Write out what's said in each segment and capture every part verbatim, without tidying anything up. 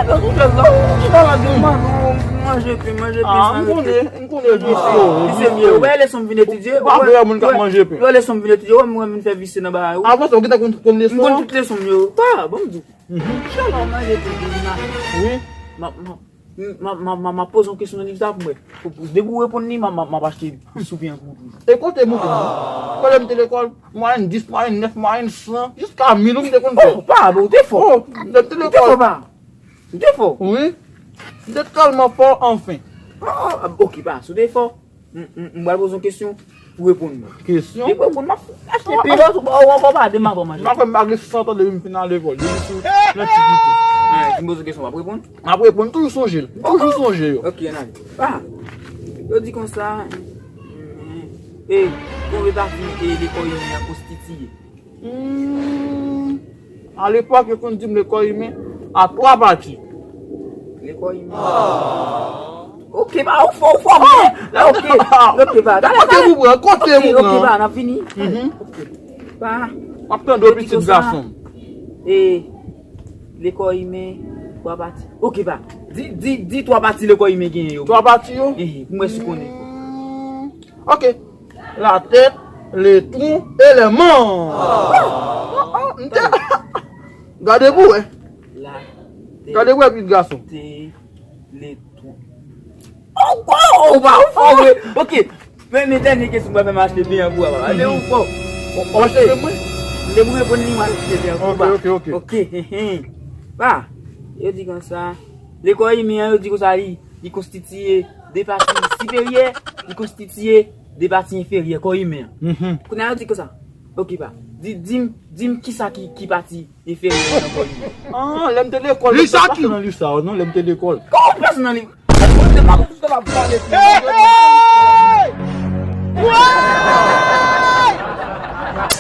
Nan tout lè la, ou chita la di m, "Manje pen, manje pen, sa rete." Ah, m konnen, m konnen visye yo. Visye m ye. Ou wè leson m vin etidye? Ou pa vle moun k ap manje pen. Ou wè leson m vin etidye? Ou wè m vin fè visye nan bagay ou. Avan sa, ou gentan konn, konn leson an? M konn tout leson m yo. Pa, bon, m di. Chalè w manje pen deja. Wi. M ap, m ap, m ap, m ap, m ap, m ap poze yon kesyon nan liv sa pou mwen. Depi w reponn li, m ap, m ap, m ap achte soupe an pou ou tou. E kote m ou konn? Pandan m te lekòl, mwayèn dis, mwayèn nèf, mwayèn san, jiska mil ou m te konn fè. Oh, pa, bon, ou te fò. Oh, lè m te lekòl. Ou te fò, pa. Ou te fò. Wi. M te tèlman fò, anfen. Oh, oh, ok, pa, si w te fò. M, m, m pral poze yon kesyon pou reponn mwen. Kesyon? Depi w reponn, m ap achte pen. Ou, ou, ou ankò pa de m ankò manje. M pa kwè m pa gen san tan depi m fin al lekòl. Depi sou lèkti dite. Ann, si m poze kesyon, w ap reponn? M ap reponn, toujou sonje l. Toujou sonje yo. Ok, ann ale. Ah! Yo di konsa, e, konbyen pati, e, lekò imen an konstitiye? Hmm, alepòk, yo konn di m lekò imen a twa pati. Lekò imen. Ok, pa, ou fò, ou fò, men. Ok, ok, pa. Kote pou pran, kote pou pran. Ok, pa, n ap vini. Mhm. Ok. Pa. M ap tande w, pitit gason m. E, lekò imen, twa pati. Ok, pa. Di, di, di twa pati lekò imen genyen yo. Twa pati yo? Eh, pou mwen si konnen. Hmm, ok. La tête, le tronc et les membres. Oh, oh, m te... Gade pou wè. La tête, gade pou wè, pitit gason. Le tronc. Oh, oh, oh, pa, ou fò, wi. Ok. Men, men dènye kesyon, mwen menm achte pen an pou ou, papa. Men ou fò. Ou achte pen mwen? Lè mwen reponn li, mwen achte pen an pou ou, papa. Ok, ok, ok. Ok, hen, hen. Pa, yo di konsa, lekò imen an, yo di konsa, li, li konstitiye de pati siperyè, li konstitiye de pati enferyè, kò imen an. Mhm. Kounye a, yo di konsa. Ok, pa. Di, di m, di m kisa ki, ki pati enferyè nan kò imen an. Ah, lè m te lekòl, m te pase nan liv sa yo, non, lè m te lekòl. Kòman w pase nan liv? Mwen te pa konn sa w ap pale. Hey, hey! Why?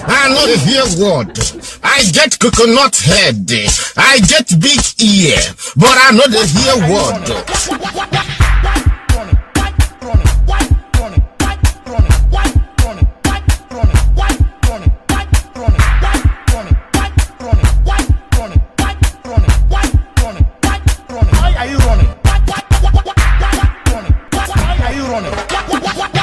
I know the hear word. I get coconut head. I get big ear. But I know the hear word. Why are you running? Why are you running?